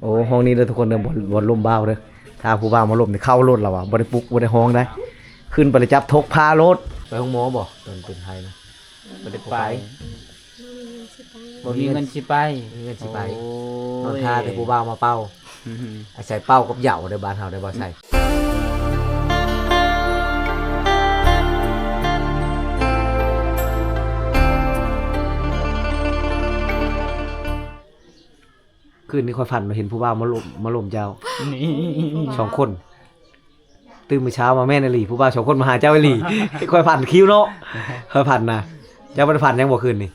ໂອ້ ຫ້ອງນີ້ເດີທຸກຄົນເດີ ບ່ອນ ບ່ອນລົມບ່າວເດີ. ຖ້າຜູ້ບ່າວມາລົມນີ້ເຂົ້າໂລດລາວວ່າ ບໍ່ໄດ້ປຸກ ບໍ່ໄດ້ຮ້ອງໄດ໋. ຂຶ້ນໄປແລ້ວຈັບທົກພາໂລດ. ໄປໂຮງໝໍບໍ່ ຕອນເປັນໄຂ້ນະ? ບໍ່ໄດ້ໄປ. ບໍ່ມີເງິນຊິໄປ. ບໍ່ມີເງິນຊິໄປ. ບໍ່ມີເງິນຊິໄປ. ໂອ້ຍ ນອນຖ້າແຕ່ຜູ້ບ່າວມາເປົ່າ. ອາໄສເປົ່າກັບເຍົາເດີ ບ້ານເຮົາເດີ ບໍ່ໃສ່. ຄືນນີ້ຂ້ອຍຝັນວ່າເຫັນຜູ້ບ່າວມາລົມ ມາລົມເຈົ້າ ນີ້ ສອງຄົນ. ຕື່ນມື້ເຊົ້າມາແມ່ນອີ່ຫຼີ ຜູ້ບ່າວສອງຄົນມາຫາເຈົ້າອີ່ຫຼີ. ຂ້ອຍຝັນຄິວເນາະ ຂ້ອຍຝັນນະ. ເຈົ້າບໍ່ໄດ້ຝັນຫຍັງບໍ່ຄືນນີ້?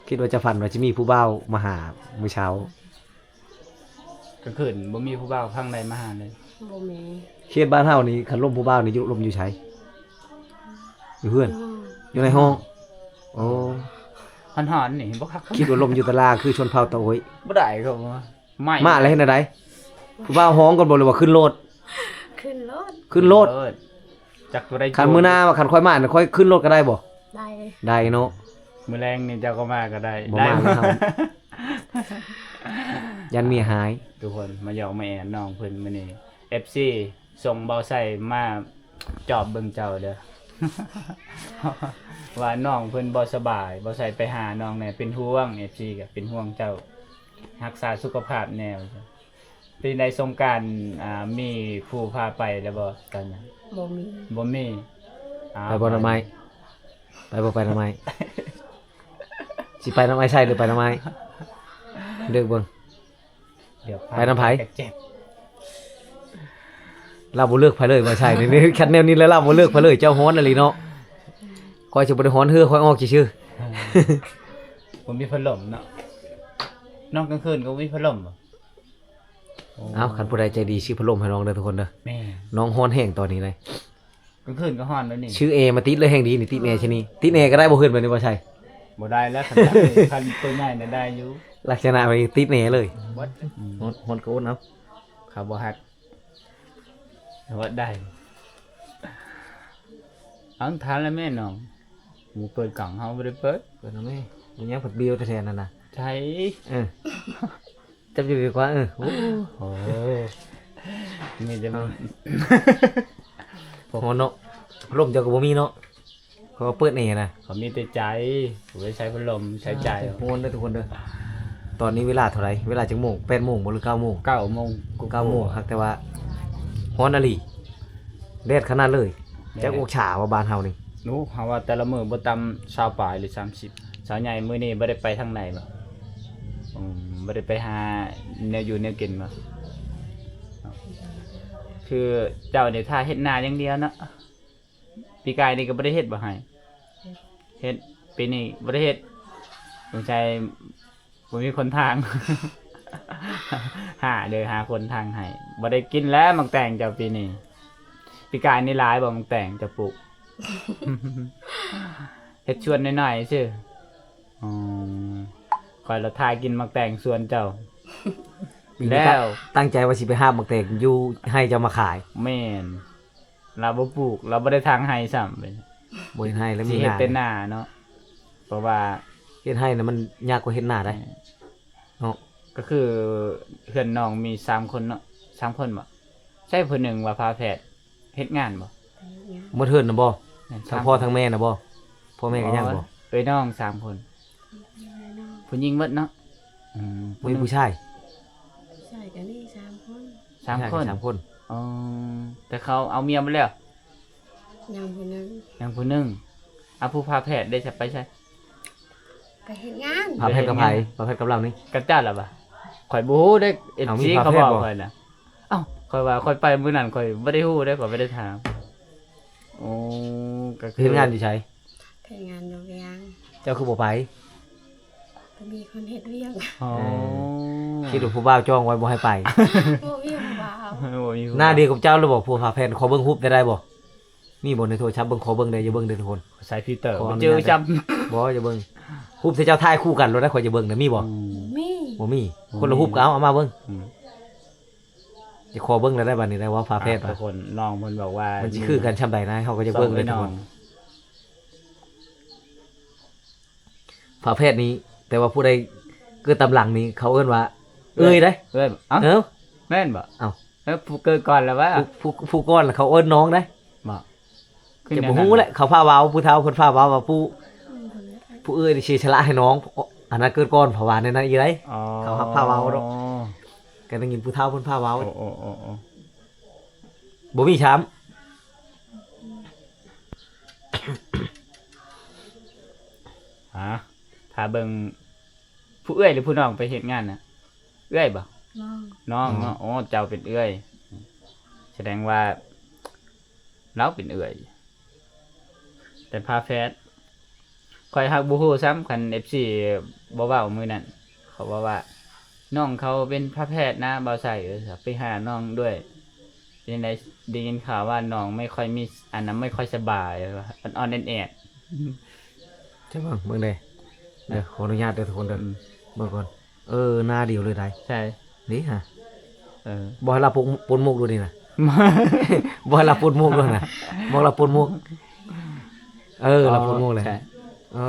ຄິດວ່າຈະຝັນວ່າຈະມີຜູ້ບ່າວມາຫາມື້ເຊົ້າ. ກາງຄືນບໍ່ມີຜູ້ບ່າວທາງໃດມາຫາເລີຍ. ບໍ່ມີ. ເຂດບ້ານເຮົານີ້ ຄັນລົມຜູ້ບ່າວນີ້ຢູ່ ລົມຢູ່ໃສ? ຢູ່ເຮືອນ. ຢູ່ໃນຫ້ອງ. ໂອ້ ຮ້ອນໆ ນີ້ບໍ່ຄັກ. ຄິດວ່າລົມຢູ່ຕະລ່າງຄືຊົນເຜົ່າຕາໂອ້ຍ. ບໍ່ໄດ້ ເຂົາວ່າໄໝ້ ມາແລ້ວເຮັດແນວໃດ? ຜູ້ບ່າວຮ້ອງກ່ອນບໍ່ ຫຼືວ່າຂຶ້ນໂລດ? ຂຶ້ນໂລດ. ຂຶ້ນໂລດ. ຈັກຕົວໃດ. ຄັນມື້ໜ້າວ່າຄັນຂ້ອຍມາ ຂ້ອຍຂຶ້ນໂລດກໍໄດ້ບໍ່? ໄດ້. ໄດ້ເນາະ. ມື້ແລງນີ້ເຈົ້າກໍມາກໍໄດ້. ບໍ່ມາແລ້ວ ຢ້ານເມຍຮ້າຍ. ທຸກຄົນມາຢອກມາແອນນ້ອງເພິ່ນມື້ນີ້ ເອັຟຊີ ສົ່ງບ່າວໄຊມາຈອບເບິ່ງເຈົ້າເດີ ວ່ານ້ອງເພິ່ນບໍ່ສະບາຍ. ບ່າວໄຊໄປຫານ້ອງແດ່ ເປັນຫ່ວງ. ເອັຟຊີ ກໍເປັນຫ່ວງເຈົ້າ ຮັກສາສຸຂະພາບແດ່. ເປັນໃດສົງການ ອ່າ ມີຜູ້ພາໄປແລ້ວບໍ່ຕອນນີ້? ບໍ່ມີ. ບໍ່ມີ. ອ້າວ ໄປບໍ່ນຳໄມ້? ໄປບໍ່ໄປນຳໄມ້? ຊິໄປນຳອ້າຍໄຊຫຼືໄປນຳອ້າຍ? ເລືອກເບິ່ງ. ໄປນຳໃຜ? ເຈັບ. ລາວບໍ່ເລືອກໃຜເລີຍ ບ່າວໄຊນີ້. ຄັນແນວນີ້ແລ້ວລາວບໍ່ເລືອກໃຜເລີຍ. ເຈົ້າຮ້ອນອີ່ຫຼີເນາະ. ຂ້ອຍຊິບໍ່ໄດ້ຮ້ອນເຫື່ອຂ້ອຍອອກຊື່ໆ. ບໍ່ມີພັດລົມເນາະ. ນອນກາງຄືນກໍບໍ່ມີພັດລົມບໍ່? ໂອ້ ເອົ້າ ຄັນຜູ້ໃດໃຈດີຊື້ພັດລົມໃຫ້ນ້ອງເດີທຸກຄົນເດີ. ແມ່ນ. ນ້ອງຮ້ອນແຮງຕອນນີ້ເລີຍ. ກາງຄືນກໍຮ້ອນແບບນີ້. ຊື້ແອມາຕິດເລີຍແຮງດີນີ້ ຕິດແອຊະນີ້. ຕິດແອກໍໄດ້ບໍ່ ເຮືອນແບບນີ້ ບໍ່ໃຊ່? ບໍ່ໄດ້ແລ້ວ ຄັນ ຄັນຕົວໃຫຍ່ນະໄດ້ຢູ່. ລັກສະນະແບບນີ້ຕິດແອເລີຍ. ອືມ ຮ້ອນ ຮ້ອນກໍອົດເອົາ. ເຂົາບໍ່ຮັກ ວ່າໄດ້. ເອົາ ທານລະແມ່ນ້ອງ. ໝູ່ເປີດກ້ອງ ເຮົາບໍ່ໄດ້ເປີດ. ເປີດນຳແມ່. ມີຫຍັງພັດບິວແທ້ໆນັ້ນນະ. ໃຊ່. ເອີ. ຈັບຢູ່ດີກວ່າ. ເອີ. ໂອ້ ໂອ້ ມີແຕ່ ເອົ້າ ຮ້ອນເນາະ. ພັດລົມເຈົ້າກໍບໍ່ມີເນາະ. ເຂົາເປີດແອນະ. ເຂົາມີແຕ່ໃຈ ບໍ່ໄດ້ໃຊ້ພັດລົມ ໃຊ້ໃຈ. ຮ້ອນເດີທຸກຄົນເດີ. ຕອນນີ້ເວລາເທົ່າໃດ? ເວລາຈັກໂມງ? ແປດໂມງບໍ່ ຫຼື ເກົ້າໂມງ? ເກົ້າໂມງ. ເກົ້າໂມງ. ຄັກແຕ່ວ່າຮ້ອນອີ່ຫຼີ. ແດດຂະໜາດເລີຍ. ແດດ. ຈັກອົງສາວ່າບ້ານເຮົານີ້? ໂອ້ ເຮົາວ່າແຕ່ລະມື້ບໍ່ຕ່ຳຊາວປາຍ ຫຼື ສາມສິບ. ສາວໃຫຍ່ມື້ນີ້ບໍ່ໄດ້ໄປທາງໃດບໍ່? ອືມ ບໍ່ໄດ້ໄປຫາແນວຢູ່ແນວກິນບໍ່? ຄືເຈົ້ານີ້ຖ້າເຮັດນາຢ່າງດຽວເນາະ. ປີກາຍນີ້ກໍບໍ່ໄດ້ເຮັດບໍ່ໄຮ່? ເຮັດ. ເຮັດ. ປີນີ້ບໍ່ໄດ້ເຮັດ. ສົງໄສບໍ່ມີຄົນຖາງ. ຫາເດີ ຫາຄົນຖາງໃຫ້. ບໍ່ໄດ້ກິນແລ້ວໝາກແຕງເຈົ້າປີນີ້. ປີກາຍນີ້ຫຼາຍບໍ່ໝາກແຕງເຈົ້າປູກ? ເຮັດສວນໜ້ອຍໆຊື່. ອໍ ຂ້ອຍລະຖ້າກິນໝາກແຕງສວນເຈົ້າ. ປີນີ້ ແລ້ວ ຕັ້ງໃຈວ່າຊິໄປຫາບໝາກແຕງຢູ່ໄຮ່ເຈົ້າມາຂາຍ. ແມ່ນ. ລາວບໍ່ປູກ ລາວບໍ່ໄດ້ຖາງໄຮ່ຊ້ຳ. ບໍ່ເຮັດໄຮ່ແລ້ວມີນາ. ຊິເຮັດແຕ່ນາເນາະ ເພາະວ່າເຮັດໄຮ່ນະມັນຍາກກວ່າເຮັດນາໄດ໋. ແມ່ນ. ເນາະ. ກໍຄືເຮືອນນ້ອງມີສາມຄົນເນາະ. ສາມຄົນບໍ່? ໃຊ່ຜູ້ໜຶ່ງວ່າພາແພດເຮັດງານບໍ່? ໝົດເຮືອນນະບໍ່? ແມ່ນ. ທັງພໍ່ທັງແມ່ນະບໍ່? ພໍ່ແມ່ກໍຍັງບໍ່? ເອີຍ ນ້ອງສາມຄົນ. ຜູ້ຍິງໝົດເນາະ. ອືມ. ບໍ່ມີຜູ້ຊາຍ? ຜູ້ຊາຍກໍມີສາມຄົນ. ສາມຄົນ. ສາມຄົນ. ອໍ ແຕ່ເຂົາເອົາເມຍໝົດແລ້ວ? ຍັງຜູ້ໜຶ່ງ. ຍັງຜູ້ໜຶ່ງ. ອາ ຜູ້ພາແພດເດ ຈະໄປໃສ? ໄປເຮັດງານ. ພາແພດກັບໃຜ? ພາແພດກັບລາວນີ້? ກັບເຈົ້າລະບະ? ຂ້ອຍບໍ່ຮູ້ເດ້. ເອັຟຊີ ເຂົາບອກຂ້ອຍນະ. ເອົ້າ ຂ້ອຍວ່າຂ້ອຍໄປມື້ນັ້ນ ຂ້ອຍບໍ່ໄດ້ຮູ້ເດ້ ຂ້ອຍບໍ່ໄດ້ຖາມ. ໂອ້ ກໍຄື ເຮັດງານຢູ່ໃສ? ເຮັດງານຢູ່ວຽງ. ເຈົ້າຄືບໍ່ໄປ? ກໍມີຄົນເຮັດວຽກ. ອໍ ເອີ ຄິດວ່າຜູ້ບ່າວຈ້ອງໄວ້ບໍ່ໃຫ້ໄປ. ບໍ່ມີຜູ້ບ່າວ. ບໍ່ມີຜູ້ບ່າວ. ໜ້າດຽວກັບເຈົ້າຫຼືບໍ່? ຜູ້ພາແພດ ຂໍເບິ່ງຮູບໄດ້ບໍ່? ມີບໍ່ໃນໂທລະສັບ? ເບິ່ງ ຂໍເບິ່ງແດ່ ຢ່າເບິ່ງເດີທຸກຄົນ. ໃສ່ຟີເຕີ ບໍ່ເຈີຈຳ. ບໍ່ ຢ່າເບິ່ງ. ຮູບທີ່ເຈົ້າຖ່າຍຄູ່ກັນໂລດໄດ໋ ຂ້ອຍຈະເບິ່ງນະ ມີບໍ່? ອືມ ມີ. ບໍ່ມີ. ບໍ່ມີ. ຄົນລະຮູບກໍເອົາ ເອົາມາເບິ່ງ. ອືມ. ຈະຂໍເບິ່ງແລ້ວໄດ໋ ບາດນີ້ໄດ້ເວົ້າຝາແຝດວ່າ ທຸກຄົນ ນ້ອງເພິ່ນບອກວ່າ ມັນຊິຄືກັນຊ່ຳໃດນະ ເຮົາກໍຢາກເບິ່ງເດ້ທຸກຄົນ. ຝາແຝດນີ້ ແຕ່ວ່າຜູ້ໃດເກີດຕາມຫຼັງນີ້ ເຂົາເອີ້ນວ່າ ເອື້ອຍເດ້ ເອື້ອຍບໍ່? ເອົ້າ ເອົ້າ ແມ່ນບໍ່? ເອົ້າ ເອີ ຜູ້ເກີດກ່ອນແລ້ວວະ? ຜູ້ ຜູ້ ຜູ້ກ່ອນລະເຂົາເອີ້ນນ້ອງເດ້. ບໍ່? ຄື ຈະບໍ່ຮູ້ແຫຼະ ເຂົາພາເວົ້າ ຜູ້ເຖົ້າເພິ່ນພາເວົ້າວ່າຜູ້ ຜູ້ເອື້ອຍນີ້ເສຍສະຫຼະໃຫ້ນ້ອງ ອັນນັ້ນເກີດກ່ອນ ເຂົາວ່າແນວນັ້ນອີ່ໄດ໋. ອໍ ເຂົາຮັບພາເວົ້າດອກ ກໍໄດ້ຍິນຜູ້ເຖົ້າເພິ່ນພາເວົ້າ. ໂອ້ ໂອ້ ໂອ້ ໂອ້ ບໍ່ມີຊ້ຳ. ຫາ ຖ້າເບິ່ງ ຜູ້ເອື້ອຍ ຫຼື ຜູ້ນ້ອງໄປເຮັດງານນະ? ເອື້ອຍບໍ່? ນ້ອງ ນ້ອງເນາະ. ອໍ ອໍ ເຈົ້າເປັນເອື້ອຍ ສະແດງວ່າລາວເປັນເອື້ອຍ ແຕ່ຝາແຝດ. ຂ້ອຍຫາກບໍ່ຮູ້ຊ້ຳ ຄັນເອັຟຊີບໍ່ເວົ້າມື້ນັ້ນ ເຂົາເວົ້າວ່າ ນ້ອງເຂົາເປັນຝາແຝດນະ ບ່າວໄຊ. ເອີ ໄປຫານ້ອງດ້ວຍ. ເປັນຈັ່ງໃດ? ໄດ້ຍິນຂ່າວວ່ານ້ອງໄມ່ຄ່ອຍມີ ອັນນັ້ນ ໄມ່ຄ່ອຍສະບາຍ ອ່ອນໆແອດໆ. ຈະເບິ່ງ ເບິ່ງເດ້ ເດີ ຂໍອະນຸຍາດເດີທຸກຄົນເດີ. ອືມ ເບິ່ງກ່ອນ. ເອີ ໜ້າດຽວເລີຍໄດ໋. ໃຊ່ ນີ້ຫະ. ເອີ ບໍ່ໃຫ້ລາວປົກ ປົນໝວກດູນີ້ນະ ບໍ່ໃຫ້ລາວປົນໝວກດູນະ. ບອກລາວປົນໝວກ. ເອີ ລາວປົນໝວກແຫຼະ. ໃຊ່ ເອີ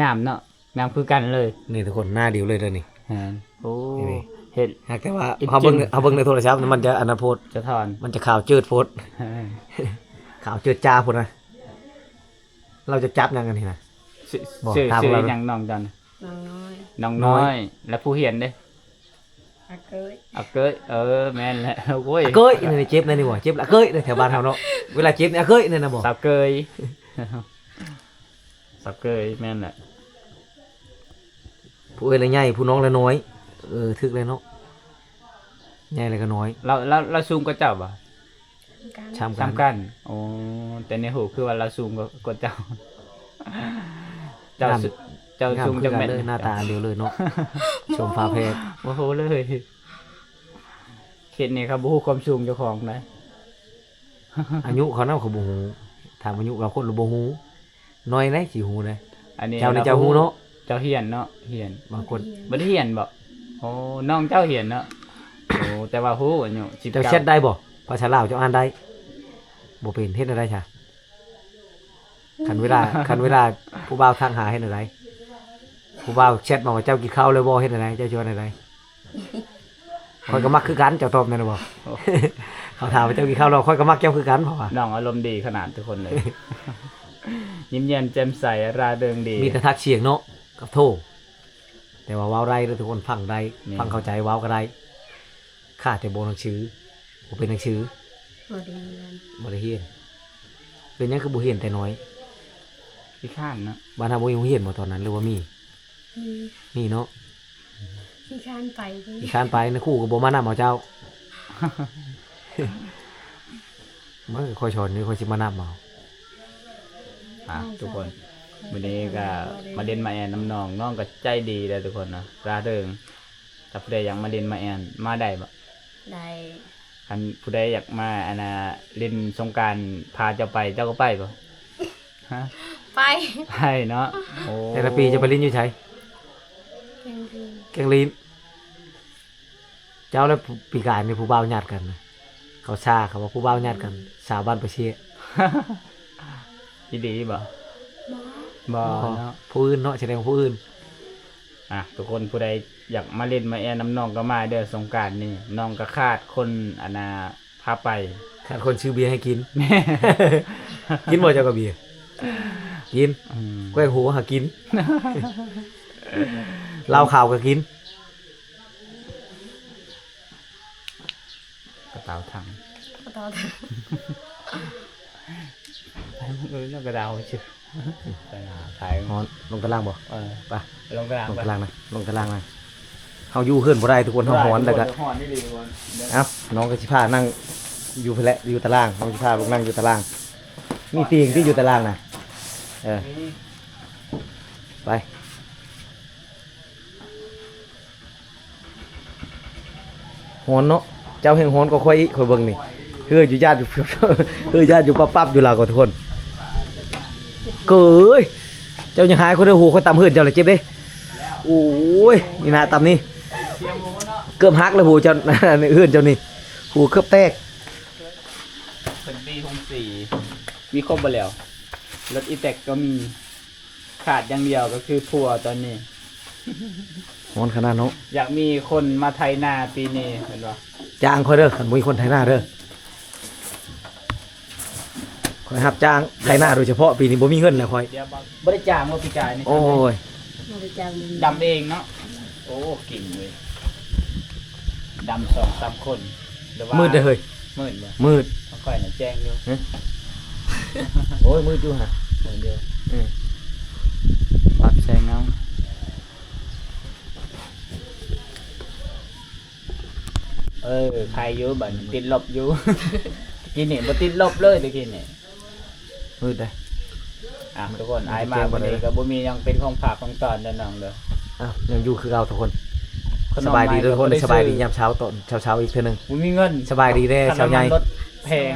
ງາມເນາະ. ງາມຄືກັນເລີຍ ນີ້ທຸກຄົນ ໜ້າດຽວເລີຍເດີນີ້. ແມ່ນ. ໂອ້ ນີ້ ເຮັດ ຫາກແຕ່ວ່າເຮົາເບິ່ງ ເຮົາເບິ່ງໃນໂທລະສັບມັນຈະອັນນັ້ນໂພດ ສະທ້ອນ ມັນຈະຂາວເຈີດໂພດ. ເອີ ຂາວເຈີດຈ້າໂພດນະ. ລາວຈະຈັບຫຍັງອັນນີ້ນະ? ຊື່ ຊື່ຫຍັງນ້ອງເຈົ້ານະ? ນ້ອງນ້ອຍ ນ້ອງນ້ອຍ. ແລ້ວຜູ້ຮຽນເດ້? ອາເກີຍ ອາເກີຍ. ເອີ ແມ່ນແຫຼະ. ໂອ້ຍ ອາເກີຍນີ້ເຈັບນະນີ້ບໍ່? ເຈັບອາເກີຍເດ້ ແຖວບ້ານເຮົາເນາະ ເວລາເຈັບນີ້ອາເກີຍນີ້ນະບໍ່? ສາວເກີຍ ສາວເກີຍ ແມ່ນແຫຼະ. ຜູ້ເອື້ອຍລະໃຫຍ່ ຜູ້ນ້ອງລະນ້ອຍ. ເອີ ຖືກແລ້ວເນາະ ໃຫຍ່ແລ້ວກໍນ້ອຍ. ລາວ ລາວ ລາວສູງກວ່າເຈົ້າບໍ່? ສ່ຳກັນ ສ່ຳກັນ. ໂອ້ ແຕ່ໃນຮູບຄືວ່າລາວສູງກວ່າ ກວ່າເຈົ້າ. ເຈົ້າ ງາມ ເຈົ້າສູງຈັກແມັດ? ງາມຄືກັນເລີຍ ໜ້າຕາອັນດຽວເລີຍເນາະ. ສົມຝາແຝດ. ບໍ່ຮູ້ເລີຍ ເຂດນີ້ເຂົາບໍ່ຮູ້ຄວາມສູງເຈົ້າຂອງໃດ໋. ອາຍຸເຂົານຳເຂົາບໍ່ຮູ້ ຖາມອາຍຸລາວຄົນລາວບໍ່ຮູ້. ໜ້ອຍໃດ໋ຊິຮູ້ເດ້. ອັນນີ້ເຈົ້ານີ້ເຈົ້າຮູ້ເນາະ ເຈົ້າຮຽນເນາະ ຮຽນ. ບາງຄົນ ບໍ່ໄດ້ຮຽນບໍ່? ໂອ້ ນ້ອງເຈົ້າຮຽນເນາະ. ໂອ້ ແຕ່ວ່າຮູ້ອາຍຸສິບເກົ້າ. ເຈົ້າແຊັດໄດ້ບໍ່? ພາສາລາວເຈົ້າອ່ານໄດ້? ບໍ່ເປັນ ເຮັດແນວໃດຊະ? ຄັນເວລາ ຄັນເວລາຜູ້ບ່າວທັກຫາເຮັດແນວໃດ? ຜູ້ບ່າວແຊັດມາວ່າ ເຈົ້າກິນເຂົ້າແລ້ວບໍ່? ເຮັດແນວໃດ? ເຈົ້າຊິວ່າແນວໃດ? ຂ້ອຍກໍມັກຄືກັນ ເຈົ້າຕອບແມ່ນບໍ່? ເຂົາຖາມວ່າ ເຈົ້າກິນເຂົ້າແລ້ວ? ຂ້ອຍກໍມັກເຈົ້າຄືກັນ ເພາະວ່າ ນ້ອງອາລົມດີຂະໜາດທຸກຄົນເລີຍ ຍິ້ມແຍ້ມແຈ່ມໃສ ຮ່າເຣິງດີ. ມີແຕ່ທັກສຽງເນາະ ກັບໂທ ແຕ່ວ່າເວົ້າໄດ້ເດີທຸກຄົນ ຟັງໄດ້. ແມ່ນ ຟັງເຂົ້າໃຈ ເວົ້າກໍໄດ້. ຂາດແຕ່ບໍ່ໜັງສື ບໍ່ເປັນໜັງສື. ບໍ່ໄດ້ຮຽນ ບໍ່ໄດ້ຮຽນ. ເປັນຫຍັງຄືບໍ່ຮຽນແຕ່ນ້ອຍ? ຂີ້ຄ້ານເນາະ. ບ້ານເຮົາບໍ່ມີໂຮງຮຽນບໍ່ຕອນນັ້ນ ຫຼືວ່າມີ? ມີ ມີເນາະ. ຂີ້ຄ້ານໄປເດ້ ຂີ້ຄ້ານໄປ ນະຄູກໍບໍ່ມານຳເອົາເຈົ້າ. ມັນກໍຄ່ອຍສອນຢູ່ ຄ່ອຍຊິມານຳເອົາ. ອ່ະ ນ້ອງ ທຸກຄົນ ມື້ນີ້ກໍມາຫຼິ້ນມາແອນນຳນ້ອງ ນ້ອງກໍໃຈດີເດີທຸກຄົນເນາະ ຮ່າເຣິງ. ຖ້າຜູ້ໃດຢາກມາຫຼິ້ນມາແອນ ມາໄດ້ບໍ່? ໄດ້. ຄັນຜູ້ໃດຢາກມາ ອັນນ່າ ຫຼິ້ນສົງການ ພາເຈົ້າໄປ ເຈົ້າກໍໄປບໍ່? ຮະ? ໄປ ໄປເນາະ. ໂອ້ ແຕ່ລະປີຈະໄປຫຼິ້ນຢູ່ໃສ? ແກ້ງລີ້ນ ແກ້ງລີ້ນ. ເຈົ້າ ແລ້ວປີກາຍນີ້ຜູ້ບ່າວຍາດກັນນະ ເຂົາຊາ ເຂົາວ່າຜູ້ບ່າວຍາດກັນ ສາວບ້ານປາເຊຍ. ອີ່ຫຼີບໍ່? ບໍ່ ບໍ່ເນາະ. ຜູ້ອື່ນເນາະ ສະແດງວ່າຜູ້ອື່ນ. ອ່ະ ທຸກຄົນ ຜູ້ໃດຢາກມາຫຼິ້ນມາແອນນຳນ້ອງກໍມາເດີ ສົງການນີ້ ນ້ອງກໍຂາດຄົນ ອັນນ່າ ພາໄປ. ຂາດຄົນຊື້ເບຍໃຫ້ກິນ. ກິນບໍ່ເຈົ້າກໍເບຍ? ກິນ. ອືມ ແກ້ງຫູຫາກິນ ເຫຼົ້າຂາວກໍກິນ. ກະເປົາຖັງ ກະເປົາຖັງ. ເອີ ກະດາວຊື່ ໄປຫາຖ່າຍ. ຮ້ອນ ລົງຕາລ່າງບໍ່? ເອີ ໄປ ລົງຕາລ່າງ ລົງຕາລ່າງນະ ລົງຕາລ່າງນະ. ເຮົາຢູ່ເຮືອນບໍ່ໄດ້ທຸກຄົນ ເຮົາຮ້ອນ ແລ້ວກະ ເຮົາຮ້ອນອີ່ຫຼີທຸກຄົນ. ເອົ້າ ນ້ອງກໍຊິພານ້ອງຢູ່ພຸ້ນແຫຼະ ຢູ່ຕາລ່າງ ນ້ອງຊິພາລູກນັ່ງຢູ່ຕາລ່າງ. ມີຕຽງຕິຢູ່ຕາລ່າງນະ? ເອີ ໄປ. ຮ້ອນເນາະ ເຈົ້າແຮ່ງຮ້ອນກວ່າຂ້ອຍອີກ ຂ້ອຍເບິ່ງນີ້ ເຮືອຢູ່ຍາດຢູ່ ເຮືອຍາດຢູ່ປັບໆຢູ່ລາວກໍ ທຸກຄົນ. ເກີຍ ເຈົ້າຢ່າຫາຍຂ້ອຍເດີ ຫູຂ້ອຍຕຳເຮືອນເຈົ້າລະເຈັບເດ້. ໂອ້ຍ ນີ້ນະຕຳນີ້ ເກືອບຫັກແລ້ວຫູເຈົ້າ ເຮືອນເຈົ້ານີ້ ຫູເກືອບແຕກ. ເພິ່ນມີໂຮງສີ ມີຄົບເບິດແລ້ວ ລົດອີແຕັກກໍມີ ຂາດຢ່າງດຽວກໍຄືຜົວຕອນນີ້. ຮ້ອນຂະໜາດເນາະ. ຢາກມີຄົນມາໄຖນາປີນີ້ແມ່ນບໍ່? ຈ້າງຂ້ອຍເດີ ຄັນບໍ່ມີຄົນໄຖນາເດີ. ຂ້ອຍຮັບຈ້າງໄຖນາໂດຍສະເພາະ ປີນີ້ບໍ່ມີເງິນແລ້ວຂ້ອຍ. ດຽວບໍ່ ບໍ່ໄດ້ຈ້າງບໍ່ປີກາຍນີ້? ໂອ້ຍ ບໍ່ໄດ້ຈ້າງ ດຳເອງເນາະ. ໂອ້ ເກັ່ງເວີຍ ດຳສອງສາມຄົນ. ມືດເດີເຮີຍ. ມືດບໍ່? ມືດ. ຂອງຂ້ອຍນະແຈ້ງຢູ່. ໂອ້ຍ ມືດຢູ່ຫະ. ມືດຢູ່. ເອີ ປັບແສງເອົາ. ເອີ ໄຄຢູ່ ບັດນີ້ຕິດລົບຢູ່. ຕະກີ້ນີ້ບໍ່ຕິດລົບເລີຍ ຕະກີ້ນີ້. ມືດເດ້. ອ່ະ ທຸກຄົນ ອ້າຍມາມື້ນີ້ກໍບໍ່ມີຫຍັງເປັນຂອງຝາກຂອງຕ້ອນເດີນ້ອງເດີ. ອ້າວ ຍັງຢູ່ຄືເກົ່າທຸກຄົນ. ສະບາຍດີທຸກຄົນ. ສະບາຍດີຍາມເຊົ້າ ຕອນເຊົ້າໆອີກເທື່ອໜຶ່ງ. ບໍ່ມີເງິນ. ສະບາຍດີເດ້ ຊາວໃຫຍ່. ແພງ.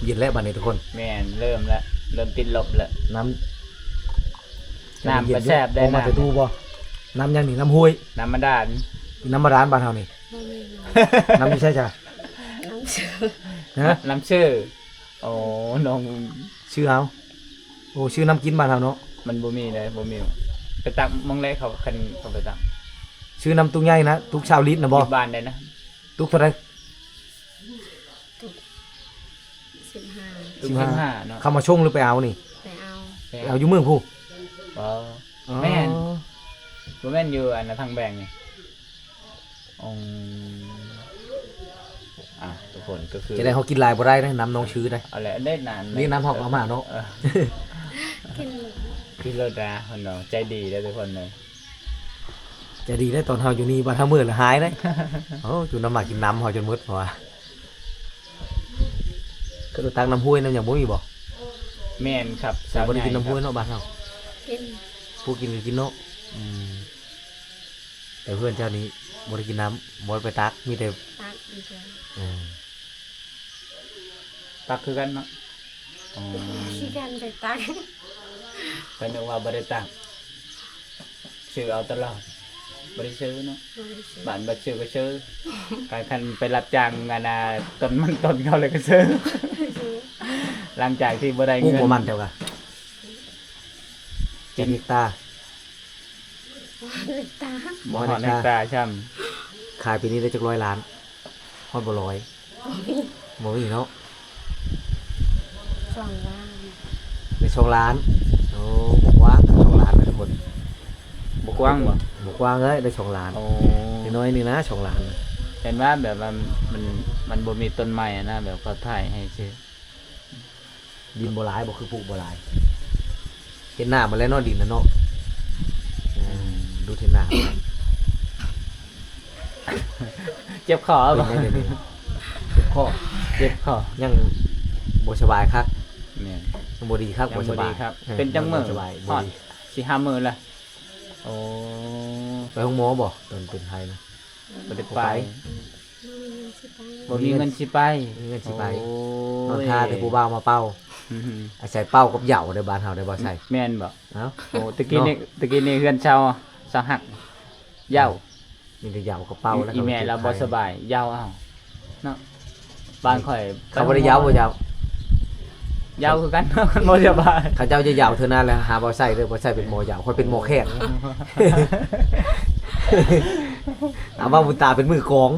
ເຢັນແລ້ວບັດນີ້ທຸກຄົນ. ແມ່ນ ເລີ່ມແລ້ວ ເລີ່ມຕິດລົບແລ້ວ. ນ້ຳ ນ້ຳກໍແຊບໄດ໋. ນ້ຳມາແຕ່ຕູ້ບໍ່? ນ້ຳຫຍັງນີ້? ນ້ຳຫ້ວຍ? ນ້ຳບາດານ. ນ້ຳບາດານບ້ານເຮົານີ້. ບໍ່ແມ່ນ. ນ້ຳຢູ່ໃສຊະ? ນ້ຳຊື່. ຮະ? ນ້ຳຊື່. ໂອ້ ນ້ອງຊື່ເອົາ. ໂອ້ ຊື່ນ້ຳກິນບ້ານເຮົາເນາະ. ມັນບໍ່ມີເດ້ ບໍ່ມີ. ໄປຕັກໝ່ອງໃດເຂົາ ຄັນເຂົາໄປຕັກ? ຊື່ນ້ຳຕຸກໃຫຍ່ນະ ຕຸກຊາວລິດນະບໍ່? ຢູ່ບ້ານໃດນະ? ຕຸກເທົ່າໃດ? ຕຸກສິບຫ້າ. ຕຸກສິບຫ້າເນາະ. ເຂົາມາສົ່ງຫຼືໄປເອົານີ້? ໄປເອົາ. ໄປເອົາຢູ່ເມືອງພຸ້ນ? ບໍ່. ອໍ ແມ່ນ. ບໍ່ແມ່ນຢູ່ອັນນະ ທາງແບງນີ້. ອືມ ອ່ະ ທຸກຄົນ ກໍຄື ຈະໄດ້ເຮົາກິນຫຼາຍບໍ່ໄດ້ເດ້ ນ້ຳນ້ອງຊື່ໄດ້. ເອົາແຫຼະ ໄດ້ນ້ຳ ນີ້ນ້ຳເຮົາກໍເອົາມາເນາະ. ເອີ ກິນ ກິນໂລດນະ ເພິ່ນເນາະ ໃຈດີເດ້ທຸກຄົນເດີ. ໃຈດີເດ້ ຕອນເຮົາຢູ່ນີ້ ບັດເຮົາເມືອລະຫາຍເດ້. ໂອ້ ຢູ່ນຳໝາກກິນນ້ຳເຮົາຈົນໝົດ ເພາະວ່າ ຄືໄປຕັກນ້ຳຫ້ວຍນ້ຳຫຍັງບໍ່ມີບໍ່? ແມ່ນຄັບ. ແຕ່ບໍ່ໄດ້ກິນນ້ຳຫ້ວຍເນາະ ສາວໃຫຍ່ ບ້ານເຮົາ. ກິນ ຜູ້ກິນກໍກິນເນາະ. ອືມ ແຕ່ເພື່ອນເຈົ້ານີ້ບໍ່ໄດ້ກິນນ້ຳ ບໍ່ໄດ້ໄປຕັກ ມີແຕ່ ຕັກຢູ່ເທື່ອ. ເອີ ຕັກຄືກັນເນາະ. ອໍ ຄືກັນໄປຕັກ. ຂ້ອຍນຶກວ່າບໍ່ໄດ້ຕັກ ຊື້ເອົາຕະຫຼອດ. ບໍ່ໄດ້ຊື້ເນາະ. ບໍ່ໄດ້ຊື້. ບ້ານບໍ່ຊື້ກໍຊື້. ຄັນ ຄັນໄປຮັບຈ້າງອັນນ່າ ຕົ້ນມັນຕົ້ນເຂົາແລ້ວກໍຊື້. ຊື້. ຫຼັງຈາກທີ່ບໍ່ໄດ້ເງິນ. ປູກບໍ່ມັນເຈົ້າກະ? ຈັກເຮັກຕາ? ເຮັກຕາ ບໍ່ຮອດເຮັກຕາຊ້ຳ. ຂາຍປີນີ້ໄດ້ຈັກຮ້ອຍລ້ານ? ຮອດບໍ່ຮ້ອຍ? ບໍ່ມີ ບໍ່ມີເນາະ. ສອງລ້ານ. ໄດ້ສອງລ້ານ. ໂອ້ ບໍ່ກວ້າງສອງລ້ານນະທຸກຄົນ. ບໍ່ກວ້າງບໍ່? ບໍ່ກວ້າງເລີຍ ໄດ້ສອງລ້ານ. ໂອ້ ນ້ອຍໆນີ້ນະ ສອງລ້ານນະ. ເຫັນວ່າແບບວ່າມັນ ມັນບໍ່ມີຕົ້ນໄມ້ນະ ແບບເຂົາຖ່າຍໃຫ້ຊື່. ດິນບໍ່ຫຼາຍບໍ່? ຄືປູກບໍ່ຫຼາຍ. ເຮັດໜ້າໝົດແລ້ວເນາະ ດິນນະເນາະ. ອືມ ດູເຮັດໜ້າ. ເຈັບຄໍບໍ່? ເປັນໄດ໋ດຽວນີ້? ເຈັບຄໍ ເຈັບຄໍ. ຍັງບໍ່ສະບາຍຄັກ. ແມ່ນ. ຍັງບໍ່ດີຄັກ. ຍັງບໍ່ສະບາຍ. ເປັນຈັກມື້? ບໍ່ສະບາຍ. ຮອດສີ່ຫ້າມື້ແລ້ວ. ໂອ້ ໄປໂຮງໝໍບໍ່ ຕອນເປັນໄຂ້ນະ? ບໍ່ໄດ້ໄປ. ບໍ່ມີເງິນຊິໄປ. ບໍ່ມີເງິນຊິໄປ. ບໍ່ມີເງິນຊິໄປ. ໂອ້ຍ ນອນຖ້າແຕ່ຜູ້ບ່າວມາເປົ່າ. ອືຮຶ ອາໄສເປົ່າກັບເຍົາເດ້ ບ້ານເຮົາໄດ້ບໍ່ໄຊ? ແມ່ນບໍ່? ເອົ້າ ໂອ້ ຕະກີ້ນີ້ ເນາະ ຕະກີ້ນີ້ເຮືອນຊາວ ຊາວຮັກ ເຍົາ. ມີແຕ່ເຍົາກັບເປົ່າແລ້ວ. ອີ່ແມ່ລາວບໍ່ສະບາຍ ເຍົາເອົາເນາະ. ບ້ານຂ້ອຍ ເຂົາບໍ່ໄດ້ເຍົາບໍ່ເຈົ້າ? ເຍົາຄືກັນ ບໍ່ສະບາຍ. ເຂົາເຈົ້າຈະເຍົາເທື່ອນັ້ນແຫຼະ ຫາບໍ່ໃສ່ເດີ ບໍ່ໃສ່ເປັນໝໍເຍົາ ຂ້ອຍເປັນໝໍແຄນ. ເອົາວ່າບຸນຕາເປັນມືກອງ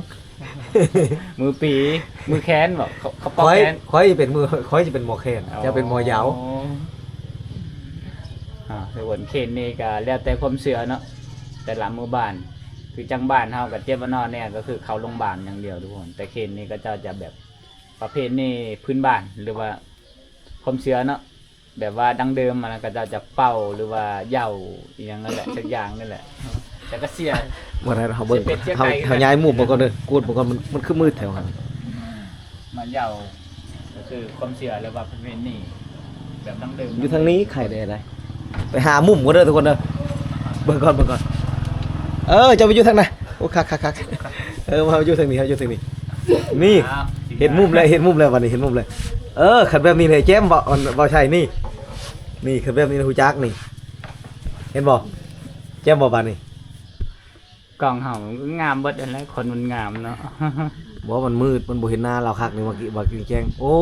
ມືປີ ມືແຄນບໍ? ເຂົາ ເຂົາເປົ່າແຄນ. ຂ້ອຍ ຂ້ອຍເປັນມື ຂ້ອຍຈະເປັນໝໍແຄນ ອໍ ເຈົ້າເປັນໝໍເຍົາ. ອ່າ ທຸກຄົນ ເຂດນີ້ກໍແລ້ວແຕ່ຄວາມເຊື່ອເນາະ ແຕ່ລະໝູ່ບ້ານ. ຄືຈັ່ງບ້ານເຮົາກໍເຈັບມານອນແນ່ ກໍຄືເຂົ້າໂຮງບານຢ່າງດຽວທຸກຄົນ. ແຕ່ເຂດນີ້ເຂົາເຈົ້າຈະແບບປະເພນີພື້ນບ້ານ ຫຼືວ່າຄວາມເຊື່ອເນາະ ແບບວ່າດັ້ງເດີມ ອັນນັ້ນເຂົາເຈົ້າຈະເປົ່າ ຫຼືວ່າເຍົາອີ່ຫຍັງນັ້ນແຫຼະ ສັກຢ່າງນັ້ນແຫຼະ. ແຕ່ກໍເສຍ ບໍ່ໄດ້ ເຮົາເບິ່ງ ເສຍເປັດເສຍໄກ່ ເຮົາ ເຮົາຍ້າຍມຸມເບິ່ງກ່ອນເດີ ກວດເບິ່ງກ່ອນ ມັນ ມັນຄືມືດແທ້ຫັ້ນ. ມາເຍົາ ກໍຄືຄວາມເຊື່ອ ຫຼືວ່າປະເພນີແບບດັ້ງເດີມ. ຢູ່ທາງນີ້ໄຄແດ່ໃດ໋. ໄປຫາມຸມກ່ອນເດີທຸກຄົນເດີ. ເບິ່ງກ່ອນ ເບິ່ງກ່ອນ. ເອີ ເຈົ້າໄປຢູ່ທາງໃນ. ໂອ້ ຄັກໆໆ. ເອີ ມາຢູ່ທາງນີ້ ເຮົາຢູ່ທາງນີ້. ນີ້ ອ້າວ ເຫັນມຸມແລ້ວ ເຫັນມຸມແລ້ວ ບັດນີ້ເຫັນມຸມແລ້ວ. ເອີ ຄັນແບບນີ້ແຫຼະແຈ່ມ ເວົ້າ ເວົ້າໃສ່ນີ້. ນີ້ ຄັນແບບນີ້ຮູ້ຈັກນີ້. ເຫັນບໍ່? ແຈ່ມບໍ່ບາດນີ້? ກ້ອງເຮົາງາມເບິດຫັ້ນແຫຼະ ຄົນມັນງາມເນາະ. ບໍ່ ມັນມືດ ມັນບໍ່ເຫັນໜ້າລາວຄັກນີ້. ວ່າ ວ່າແຈ້ງ ໂອ້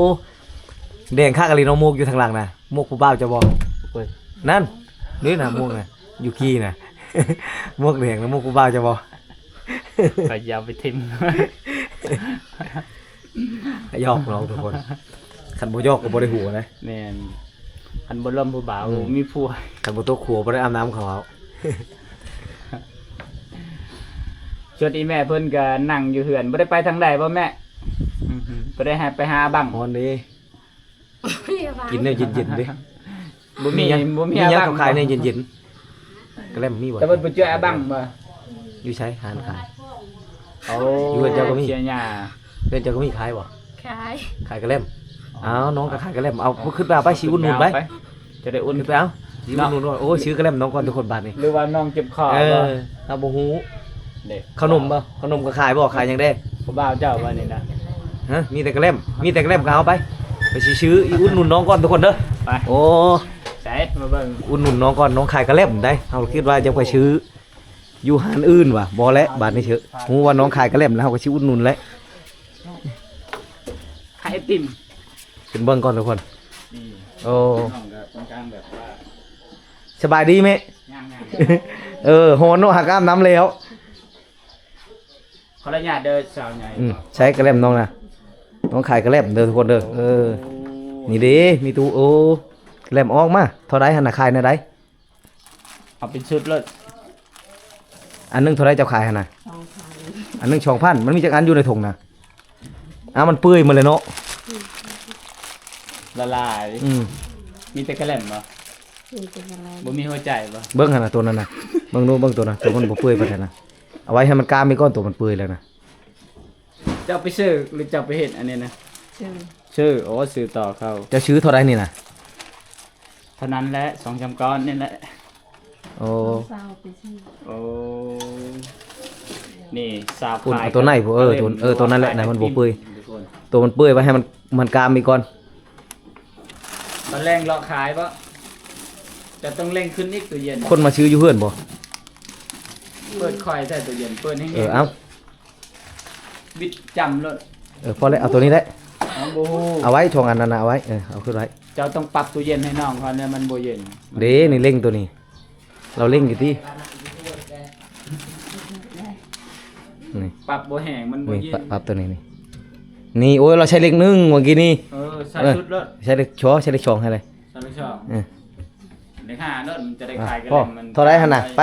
ແດງຄັກອີ່ຫຼີເນາະ. ໝວກຢູ່ທາງຫຼັງນະ ໝວກຜູ້ບ່າວເຈົ້າບໍ່? ເອີ ນັ້ນ ນີ້ນະ ໝວກນະ. ຢູ່ກີ້ນະ ໝວກແດງນະ ໝວກຜູ້ບ່າວເຈົ້າບໍ່? ກໍຢ່າໄປຖິ້ມ ຫຍອກນ້ອງທຸກຄົນ ຄັນບໍ່ຫຍອກກໍບໍ່ໄດ້ຫົວນະ. ແມ່ນ ຄັນບໍ່ລົມຜູ້ບ່າວ ອືມ ມີຜົວ ຄັນບໍ່ຕົກຂົວບໍ່ໄດ້ອາບນ້ຳເຂົາເອົາ. ສ່ວນອີ່ແມ່ເພິ່ນກໍນັ່ງຢູ່ເຮືອນ ບໍ່ໄດ້ໄປທາງໃດບໍ່ແມ່? ອືມ ບໍ່ໄດ້ໃຫ້ໄປຫາບັງ ຮ້ອນເດ້. ກິນແນວເຢັນໆເດ້ ບໍ່ມີ ມີຫຍັງ ບໍ່ມີ ມີຫຍັງ ອາບັງ ເຂົາຂາຍແນວເຢັນໆ ກະແລັມມີບໍ່? ແຕ່ວ່າບໍ່ເຈີອາບັງບໍ່? ຢູ່ໃສຮ້ານຂາຍ? ໂອ້ ຢູ່ເຮືອນເຈົ້າກໍມີ ເສຍຫຍ້າ ເຮືອນເຈົ້າກໍມີຂາຍບໍ່? ຂາຍ ຂາຍກະແລັມ. ອ້າວ ນ້ອງກໍຂາຍກະແລັມ ເອົາ ຂຶ້ນໄປເອົາໄປ ຊິອຸດໜູນໄປ ຈະໄດ້ອຸ່ນ ຂຶ້ນໄປເອົາ ຊິອຸດໜູນ. ໂອ້ຍ ຊື້ກະແລັມນ້ອງກ່ອນ ທຸກຄົນບາດນີ້ ຫຼືວ່ານ້ອງເຈັບຄໍ ເອີ ບໍ່ ເຮົາບໍ່ຮູ້. ເດ້ ເຂົ້າໜົມບໍ່? ເຂົ້າໜົມກໍຂາຍບໍ່? ຂາຍຫຍັງແດ່? ຜູ້ບ່າວເຈົ້າວ່ານີ້ນະ ຮະ ມີແຕ່ກະແລັມ ມີແຕ່ກະແລັມກໍເອົາໄປ ໄປຊິຊື້ ອຸດໜູນນ້ອງກ່ອນທຸກຄົນເດີ. ໄປ ໂອ້ ໃສມາເບິ່ງ ອຸດໜູນນ້ອງກ່ອນ ນ້ອງຂາຍກະແລັມໄດ໋ ເຮົາຄິດວ່າຈະໄປຊື້ຢູ່ຮ້ານອື່ນວ່າ ບໍ່ແຫຼະ ບາດນີ້ເຊີ ຮູ້ວ່ານ້ອງຂາຍກະແລັມແລ້ວ ເຮົາກໍຊິອຸດໜູນແຫຼະ. ຂາຍໄອຕິມ ຂຶ້ນເບິ່ງກ່ອນທຸກຄົນ. ນີ້ ໂອ້ ນ້ອງກໍຄ່ອນຂ້າງແບບວ່າ ສະບາຍດີແມ່? ຍັງໆ ເອີ ຮ້ອນເນາະ ຫາກອາບນ້ຳແລ້ວ. ຂໍອະນຸຍາດເດີສາວໃຫຍ່ ອືມ ໃຊ້ກະແລັມນ້ອງນະ ນ້ອງຂາຍກະແລັມເດີທຸກຄົນເດີ. ເອີ ໂອ້ ນີ້ເດ້ ມີຕູ້ ໂອ້ ກະແລັມອອກມາ ເທົ່າໃດຫັ້ນນະ ຂາຍແນວໃດ? ເອົາເປັນຊຸດໂລດ. ອັນໜຶ່ງເທົ່າໃດເຈົ້າຂາຍຫັ້ນນະ? ສອງພັນ ອັນໜຶ່ງສອງພັນ ມັນມີຈັກອັນຢູ່ໃນຖົງນະ? ອ້າວ ມັນເປື່ອຍໝົດແລ້ວເນາະ ລະລາຍ. ອືມ ມີແຕ່ກະແລັມບໍ່? ມີແຕ່ກະແລັມ ບໍ່ມີຫົວໃຈບໍ່? ເບິ່ງຫັ້ນນະ ໂຕນັ້ນນະ ເບິ່ງດູ ເບິ່ງໂຕນັ້ນ ໂຕມັນບໍ່ເປື່ອຍປານໃດນະ. ເອົາໄວ້ໃຫ້ມັນກາມໄປກ່ອນ ໂຕມັນເປື່ອຍແລ້ວນະ. ເຈົ້າໄປຊື້ ຫຼືເຈົ້າໄປເຮັດອັນນີ້ນະ? ຊື້ ຊື້ ໂອ້ ຊື້ຕໍ່ເຂົາ. ເຈົ້າຊື້ເທົ່າໃດນີ້ນະ? ເທົ່ານັ້ນແຫຼະ ສອງສາມກ້ອນນີ້ແຫຼະ. ໂອ້ ຊາວໄປຊື້ ໂອ້ ນີ້ຊາວ ພຸ້ນ ຂາຍ ເອົາໂຕໃນພຸ້ນ ເອີ ໂຕ ເອີ ໂຕນັ້ນແຫຼະນະ ມັນບໍ່ເປື່ອຍ ທຸກຄົນ ໂຕມັນເປື່ອຍໄວ້ໃຫ້ມັນ ມັນກາມອີກກ່ອນ. ຕອນແລງເລາະຂາຍບໍ່? ຈະຕ້ອງເລັ່ງຂຶ້ນອີກ ຕູ້ເຢັນ ຄົນມາຊື້ຢູ່ເຮືອນບໍ່? ເປີດຄ່ອຍແທ້ຕູ້ເຢັນ ເປີດແຮງໆ. ເອີ ເອົ້າ ບິດຈ້ຳໂລດ. ເອີ ພໍແລ້ວ ເອົາໂຕນີ້ແຫຼະ ເອົາ ບໍ່ຮູ້ ເອົາໄວ້ ສອງອັນນັ້ນນະ ເອົາໄວ້ ເອີ ເອົາຂຶ້ນໄວ້. ເຈົ້າຕ້ອງປັບຕູ້ເຢັນໃຫ້ນ້ອງເຂົາແດ່ ມັນບໍ່ເຢັນ. ເດ້ ນີ້ເລັ່ງໂຕນີ້ ລາວເລັ່ງຢູ່ຕິ ນີ້ ປັບບໍ່ແຮງ ມັນບໍ່ເຢັນ. ປັບໂຕນີ້ນີ້ ນີ້ ໂອ້ຍ ລາວໃຊ້ເລກໜຶ່ງເມື່ອກີ້ນີ້. ເອີ ໃສ່ ເອີ ຊຸດໂລດ ໃຊ້ເລກ ໃຊ້ເລກສອງໃຫ້ເລີຍ ໃສ່ເລກສອງ ເອີ ເລກຫ້າໂລດ ມັນຈະໄດ້ຂາຍກັນ. ພໍ ເທົ່າໃດຫັ້ນນະ? ໄປ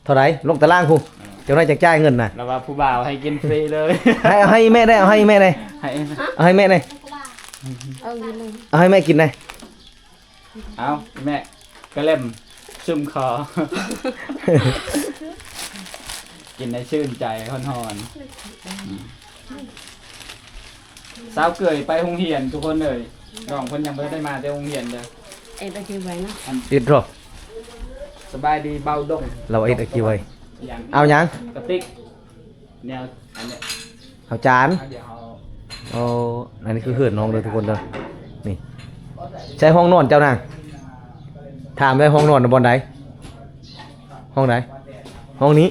ເທົ່າໃດ? ລົງຕາລາງພຸ້ນ ເອີ ເຈົ້ານາຍຈັກຈ່າຍເງິນນະ. ລາວວ່າຜູ້ບ່າວໃຫ້ກິນຟຣີເລີຍ. ໃຫ້ ເອົາໃຫ້ແມ່ໄດ້ ເອົາໃຫ້ແມ່ໄດ້ ໃຫ້ ເອົາໃຫ້ແມ່ໄດ້ ເອົາກິນເລີຍ ເອົາໃຫ້ແມ່ກິນໄດ້. ເອົາແມ່ ກະແລັມຊຸ່ມຄໍ ກິນໃຫ້ຊື່ນໃຈຮ້ອນໆ. ສາວເກີຍໄປໂຮງຮຽນທຸກຄົນເອີຍ ນ້ອງເພິ່ນຍັງບໍ່ໄດ້ມາແຕ່ໂຮງຮຽນເດີ. ເອັດອາຊີບໄວ້ນະ ອັນ ຕິດໂລດ. ສະບາຍດີເບົາດົງ ລາວເອັດອາຊີບໄວ້. ຫຍັງ? ເອົາຫຍັງ? ກະຕິກ ແນວອັນເນີ້ຍ ເອົາຈານ ດຽວເຮົາ ໂອ້ ອັນນີ້ຄືເຮືອນນ້ອງເດີທຸກຄົນເດີ. ນີ້ໃຊ້ຫ້ອງນອນເຈົ້ານະ? ຖາມໄດ້ ຫ້ອງນອນນະບ່ອນໃດ? ຫ້ອງໃດ? ຫ້ອງນີ້.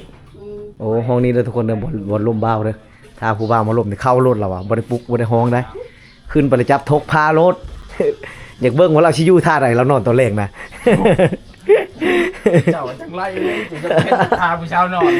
ໂອ້ ຫ້ອງນີ້ເດີທຸກຄົນເດີ ບ່ອນ ບ່ອນລົມບ່າວເດີ. ຖ້າຜູ້ບ່າວມາລົມນີ້ເຂົ້າໂລດລາວວ່າ ບໍ່ໄດ້ປຸກ ບໍ່ໄດ້ຮ້ອງໃດ. ຂຶ້ນໄປແລ້ວຈັບທົກພາໂລດ. ຢາກເບິ່ງວ່າລາວຊິຢູ່ທ່າໃດ ລາວນອນຕອນແລງນະ. ເຈົ້າຈັ່ງໄລ່ເລີຍ ເຈົ້າຈະເຮັດພາຜູ້ສາວນອນ.